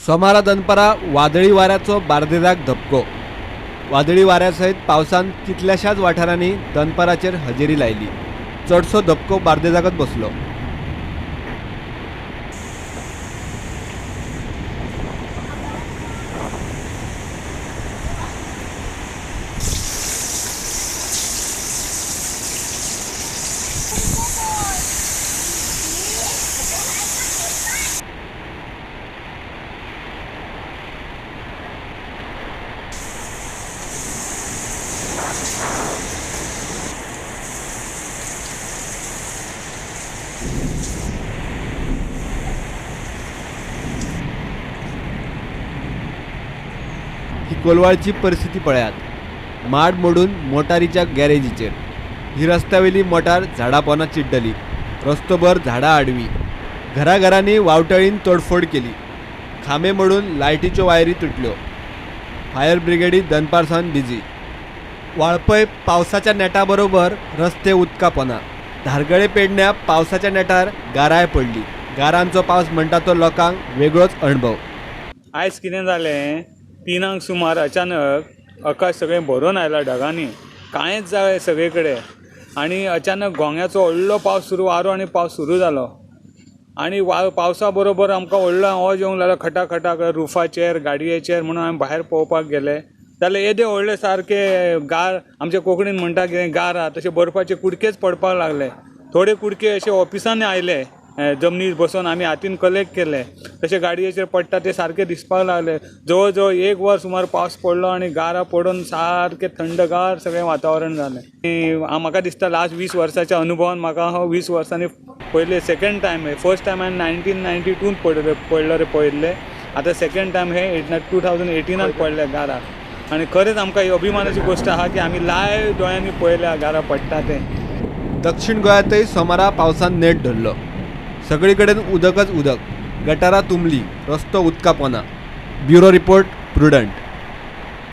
सोमारा दनपारा वादळी वाऱ्याचो बार्देजाक धपको. वादळी वाऱ्या सयत पावसान कितल्याशाच वाठारांनी दनपाराचेर हजेरी लायली. चडसो धपको बार्देजाकच बसलो. ही कोलवाळची परिस्थिती पळयात. माड मोडून मोटारीच्या गॅरेजीचेर. ही रस्त्यावेली मोटार झाडापोना चिड्डली. रस्तोभर झाडां आडवी. घराघरांनी वावटळीन तोडफोड केली. खांबे मोडून लायटीच्यो वायरी तुटल्यो. फायर ब्रिगेडी दनपार सावन बिजी. वाळपय पावसाच्या नेटा बरोबर रस्ते उदका पोना. धारगळे पेडण्या पावसाच्या नेटार गाराय पडली. गारांचो पावस म्हणटा तो लोकांक वेगळोच अणभव. आयज कितें जालें, 3 सुमार अचानक आकाश सगळें भरून आयला ढगांनी, कांयच जालें सगळे कडेन आनी अचानक घोंग्याचो व्हडलो पावस सुरू, वारो आनी पावस सुरू जालो आनी पावसा बरोबर आमकां व्हडलो आवाज येवंक लागलो खटा खटा रुफाचेर गाडयेचेर. म्हणून आमी भायर पळोवपाक गेले जाल्यार येदे व्हडले सारके गार, आमच्या कोंकणीन म्हणटा कितें गार आहा तशे बर्फाचे कुडकेच पडपाक लागले. थोडे कुडके अशे ऑफिसांनी आयले, जमनीर बसून आमी हातीन कलेक्ट केले, तशे गाडयेचेर पडटा ते सारके दिसपाक लागले. जवळ जवळ 1 वर सुमार पावस पडलो आनी गारां पडून सारकें थंडगार सगळें वातावरण जालें. म्हाका दिसता लास्ट 20 वर्साच्या अनुभवान म्हाका हो 20 वर्सांनी पयले सेकंड टायम, हे फर्स्ट टायम हांवें 1992 पडलो रे पळयल्ले, आतां सेकंड टायम हे 2018 पडले गारां. आनी खरेंच आमकां ही अभिमानाची गोश्ट आहा की आमी लायव दोळ्यांनी पळयल्या गारां पडटा तें. दक्षिण गोंयांतय सोमारा पावसान नेट धरलो. सगळी कडेन उदकच उदक. गटारां तुंबली, रस्तो उदका पोना. Bureau report, Prudent.